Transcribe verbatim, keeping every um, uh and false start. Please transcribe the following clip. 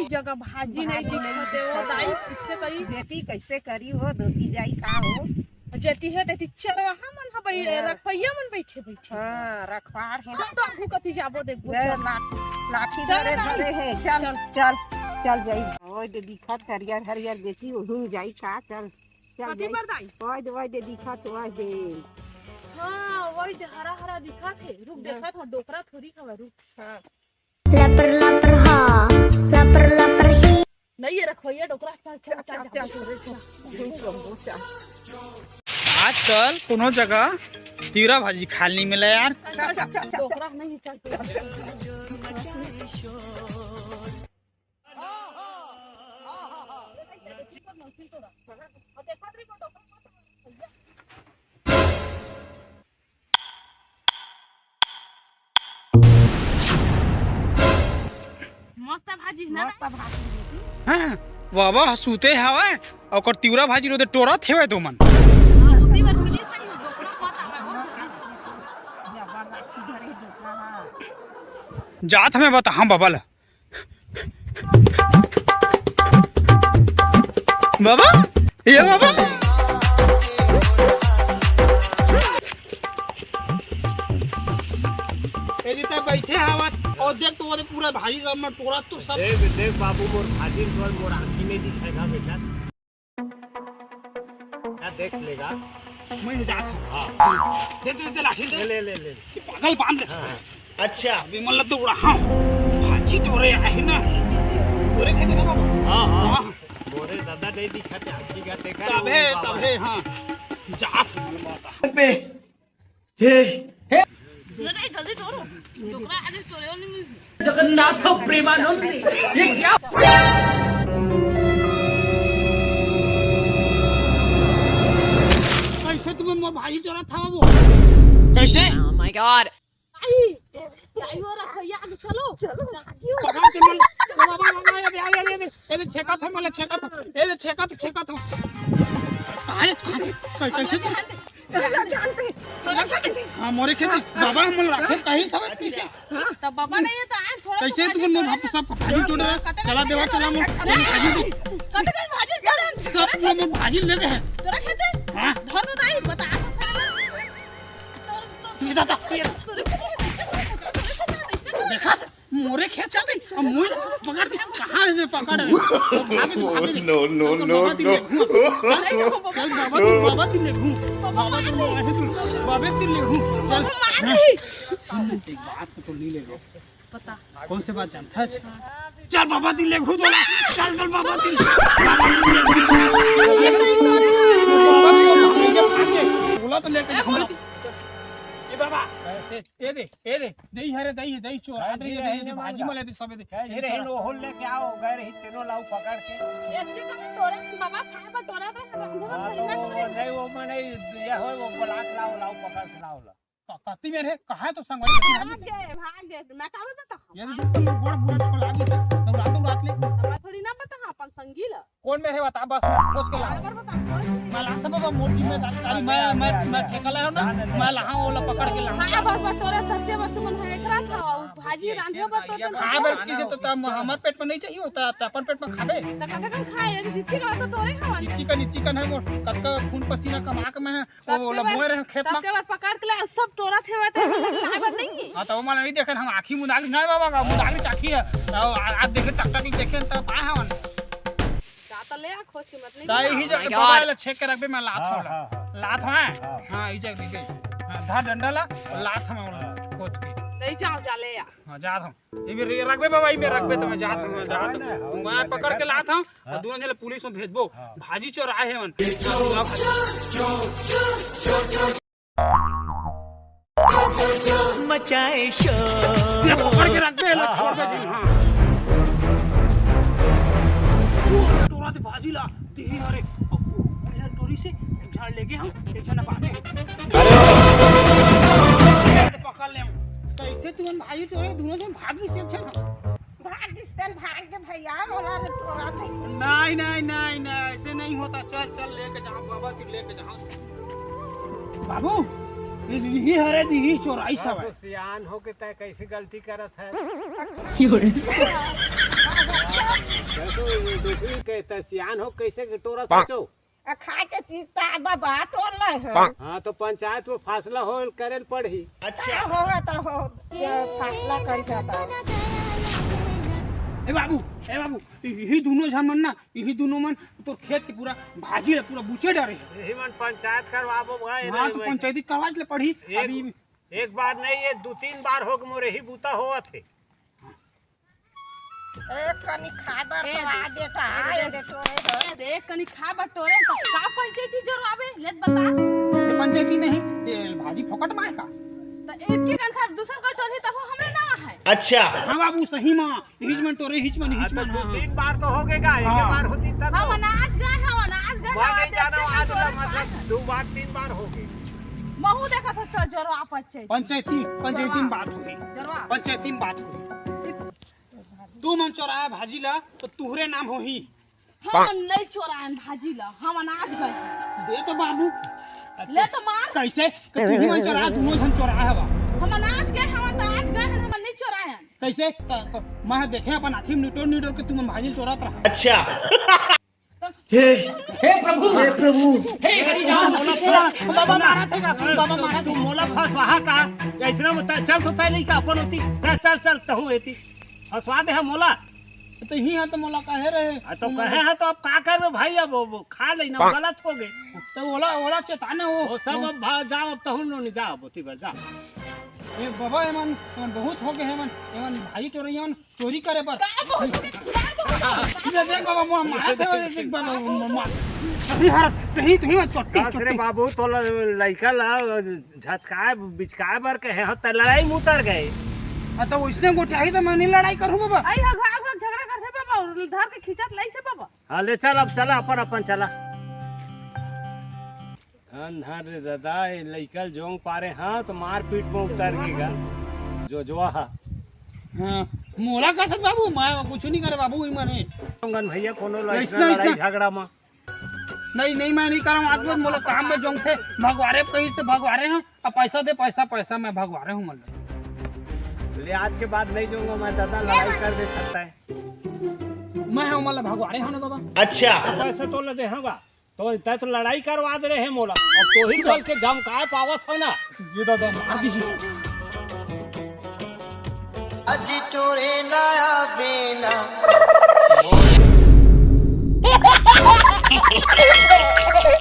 जगह भाजी नहीं दिखत हे, वो दाई कइसे करी? बेटी कइसे करी हो, दोती जाई का हो? जेती हे तेती चरवाहा मन ह बई-, हाँ। रखवइया मन बइठे बइठे। हाँ, रखवार हे। चल तो आगू कती जाबो देखबो, ए, चल। लाठी, लाठी चल धरे दाई। धरे हे, चल, चल। चल, चल जाई। ओए दे दिखत हरियर हरियर बेटी, उही में जाई का, चल। चल कती जाई। पर दाई? ओए दे, ओए दे दिखत, ओए दे। हाँ, ओए दे हरा हरा दिखत हे। रुक, हाँ। देखत हो, डोकरा थोड़ी हवा, रुक। हाँ। लपर लपर हा, लपर लपर ही। नहीं, ये रखो, ये डोकरा, चल, चल, चल, चल, चल, चल। आजकल कोनो जगह तिवरा भाजी खाए नहीं मिला यार। चल, चल, चल, चल, डोकरा नहीं, चल, चल। मस्त भाजी ना? मस्त भाजी। हाँ, बाबा सुते हवय, ओकर तिवरा भाजी रोदे टोरत हेवय तो मन। हाँ, उती बर मिली सही, डोकरा मत आवे हो। जबर राखी धरे डोकरा हा। जात हमें बता, हम बाबा ला। बाबा, ये बाबा। ए जी, तै बैठे हवस अउ देख तो ओदे पूरा भाजी सब में टोरस तो सब। देख, देख बाबू, मोर भाजी तोर मोर आँखी में दिखेगा बेटा। क्या देख लेगा? मैं जात हूँ। हाँ। दे, दे, दे लाठी दे। ले, ले, ले, ले। ये पागल बांध ले। हाँ, हाँ। अच्छा। अभी मन लगता उड़ा, हाँ। भाजी टोरे आहे ना। टोरे खेते ना बाबा। हाँ, हाँ। हाँ। मोरे दादा नहीं दिखा थे, आँखी का देखा तबे, नहीं बाबा। तबे, हाँ। जात हूँ मन बाबा। अबे, हे, हे। जल्दी, जल्दी टोरो। डोकरा आज टोरे वाली नहीं। जगन्नाथ प्रेमानंद, ये क्या? कैसे तुमन मोर भाजी चोरत हव वो? कैसे? Oh my God। आई, आई हो रहा भैया, आगे चलो। चलो। पकड़ के मन, बाबा, बाबा, ये दे, ये दे, ये दे, ये दे, छेकत है, मन छेकत है, ये दे, छेकत, छेकत है। अरे, अरे, कैसे? हाँ, मोरे खेत, बाबा, मन राखे, कहीं समझ कैसे? तब बाबा नहीं है तो आए थोड़ा कैसे सा तुमन भाजी मोर सब भाजी टोरे, कते चला देवा, चला मोर, कते भाजी दे। कते भाजी, सब तुमन मोर भाजी ले गए हैं। तोरा खेते? हाँ। धर तो दाई, बता तो। ये दादा, ये देखा, मोरे खेत चल रही, अब मुझे पकड़ दे, कहाँ है पकड़ रहे? भाग, भाग। No, no, no, no। चल बाबा, तू बाबा की ले घूम। बाबा की ले घूम। बाबा की ले घूम। चल। सुन, एक बात तो नहीं ले लो। पता। कौन से बात जानता है? चल बाबा ती लेगहूं तोला। चल, चल बाबा ती। बोला तो लेके जाऊंगा। ये बाबा, ये दे, ये दे, दही हरे, दही, दही चोर, हाथ रही है, दही, भाजी मले दे, सब दे। ये रहे, लो होल लेके आओ, गए रही तेनो लाऊ पकड़ के। एतके कम तोरे बाबा खाए पर तोरा तो रांधे बर हाँ, तो थोड़ी ना वो तोरे। नहीं, वो मने ये हो, वो बुला के लाओ, लाओ पकड़ के लाओ, लाओ। क-, कत्ती मेर हे, कहाँ हे तो संगवारी? भाग गे, भाग गे, मैं काबर बताहूँ? ये तो जितना मोर गोड़ पूरा छोला गिस हे, दौड़ात दौड़ात ले। अब मैं थोड़ी ना बताहूँ अपन संगी ला। कौन मेर हे बता, बस मैं खोज के ला। काबर बताहूँ, खोज के। मैं लाता बाबा, मोर जिम्मेदारी, मैं, मैं, मैं ठेका लाया हूँ ना, मैं लाहा ओला पकड़ के लाहा। हाँ, बस, बस, तोरे सत्य बस तुमन है एकरा था, भाजी रांधे बर तो हाँ, बस किसे तो तम, हमर पेट में नहीं चाहिए होता, त अपन पेट में खाबे। त कते कन खाए, ये जितनी कला तो तोरे हवन। इतनी कन, इतनी कन है मोर, कतका खून पसीना कमा के मैं ओ, ओला बोए रहे खेत मा। तब के बार पकड़ के ले, सब टोरत हे, वह तो लाए बर नहीं। हाँ, तो ओमा नहीं देखे, हम आँखी मुदागरी नहीं बाबा का, मुदागरी चाखी है। तो आ-, आज देखे, टक टक देखे, तो पाए हवन। जा तो ले आ, खोज के मत नहीं। तो यही जगह बाबा ला छेक के रखबे, मैं लात हूँ ला। हाँ, हाँ। लात हूँ, हाँ। हाँ, ये जगह दे। हाँ, धा डंडा ला, लात हूँ खोज के। नहीं जाओ, जा ले आ। हाँ, जा हूँ। ये भी रखबे बाबा, ये भी रखबे, तो मैं जात हूँ, मैं जात हूँ। मैं पकड़ के लात हूँ, और दोनों जने पुलिस में भेजबो। हाँ। भाजी चोर आए हैं मन। मचाए शोर। ये पकड़ के रखबे, ला छोड़ दे जी, हाँ। टोरा दे भाजी ला, दे ही अरे, टोरी से एक झाड़ लेके हम, एक झाड़ पाते। पकड़ ले हम। कैसे तुमन भाजी चोर, दोनों जन भागी से एक झन। भाग इस तरह भाग के भैया, मोला रे तोरा नहीं। नहीं, नहीं, नहीं, नहीं, ऐसे नहीं होता। चल, चल, लेके जाओ, बाबा की लेके जाओ। बाबू, ये दीदी हरे, दीदी चोराई सब है। सियान हो के तय कैसी गलती करत है? यो रे। तो ये देखी के त सियान हो, कैसे के टोरा सोचो। आ, खा के चीज त बाबा टोर ले हैं। हाँ, तो पंचायत में फासला हो करे ल पड़ही। अच्छा। हो रहा तो हो, ये फासला कर जाता। ए बाबू, ए बाबू, यही दोनों झन मन ना, यही दोनों मन तोर खेत के पूरा भाजी ला पूरा बुचे डारे हैं। यही मन पंचायत करवाबो भाई। हाँ, तो पंचायती करवा ले पड़ही। एक, अभी एक बार नहीं, ये दू तीन बार हो गे मोर यही बूता होवत हे। एक कनी खा बर ए तो दे, आ बेटा, ए आ दे, बेटो, ए दे। ए दे, एक कनी खा बर टोरे, तो का पंचायती जोरवाबे? ले त बता। ये पंचायती नहीं, ये भाजी फोकट में है का? तो एक ही कन खा, दूसर कोई टोरही तब हमरे ना है। अच्छा। हाँ बाबू, सही में, हिच मन टोरे, हिच मन, हाँ, हिच तो मन, दो हाँ। तीन बार तो हो गए का, एक हाँ। बार होती तब हम तो। अनाज गए, हम अनाज गए, मैं हम नहीं आज जाना, से आज टोरे मतलब खा दो बार, तीन बार हो गए। महू देखा था, चल, जोरवा पंचायती। पंचायती, पंचायती में बात हुई। जोरवा। पंचायती में बात हुई। तू मन चोराया भाजी ला, तो तुहरे नाम होही। हम नहीं चोरायन भाजी ला, हम अनाज गए। दे तो बाबू। ले तो मार। कैसे? कि तुही मन चोराया, दोनों झन चोराया हवा। हम अनाज गए, हम तो आज गए, हम नहीं चोरायन। कैसे? त, त, मैं देखे अपन आँखी में निटोर निटोर के तुमन भाजी चोरात रहा। अच्छा। हे, हे प्रभु, हे प्रभु। हे हरि राम। बाबा मारा थे का? बाबा मारा तू थे। मोला फंसवाहा का? ऐसना में त-, चल तो तय नहीं का अपन होती। चल, चल, चल, तहूँ एती। फंसवा दे है मोला। तो ही है तो मोला कहे रहे। हाँ, तो कहे है तो अब का करबे भाई, अब वो खा लेना, हाँ। गलत हो गए। तो ओला, ओला चेताने हो। वो सब अब भा-, जाओ, अब तहूँ नो नहीं जाओ, बोती भर जाओ। ए बाबा, एमन, एमन बहुत हो गए, एमन, एमन भाई चोरैया मन चोरी करे बर। का बहुत हो गए? का बहुत हो गए? ये देख बाबा, मोर मारा थे, ये देख बाबा, मोर मार। तही हरस, तही, तही में चोट्टी, का रे चोट्टी। बाबू, तो ल-, लइका ला झचकाए, बिचकाए बर कहे हो, त लड़ाई में उतर गए। हाँ, तो उसने गोठियाही तो मैं नहीं लड़ाई करूँ बाबा। आई हग, हग, हग झगड़ा करथे बाबा, और धर के खींचत लइसे बाबा। हाँ, ले चल, अब चला, अपन, अपन चला। धन धन रे दादा, ये लइका ल जोंग पारे, हाँ, तो मारपीट में उतर गएगा। जो, जो हा। हाँ, मोला का था बाबू, मैं कुछ नहीं करे बाबू, ई मने। जोंगन भैया, कोनो लइका ऐसना, लड़ाई ऐसना। झगड़ा में। नहीं, नहीं, मैं नहीं करम। आज बस मोला काम में जोंग थे, भगवारे कहीं से भगवारे हैं। अब पैसा दे, पैसा, पैसा मैं भगवारे हूँ, मतलब। ले, आज के बाद नहीं जाऊंगा मैं, दादा, लड़ाई कर दे सकता है। मैं हूँ, मतलब, भगवारे हूँ ना, बाबा। अच्छा। अब पैसा तो ले दे, हाँ बा। तो तय तो लड़ाई करवा दे रहे मोला। अब तो ही चल के धमकाए पावत हो ना। ये दादा, मार दी। अजी टोरे नया बेना।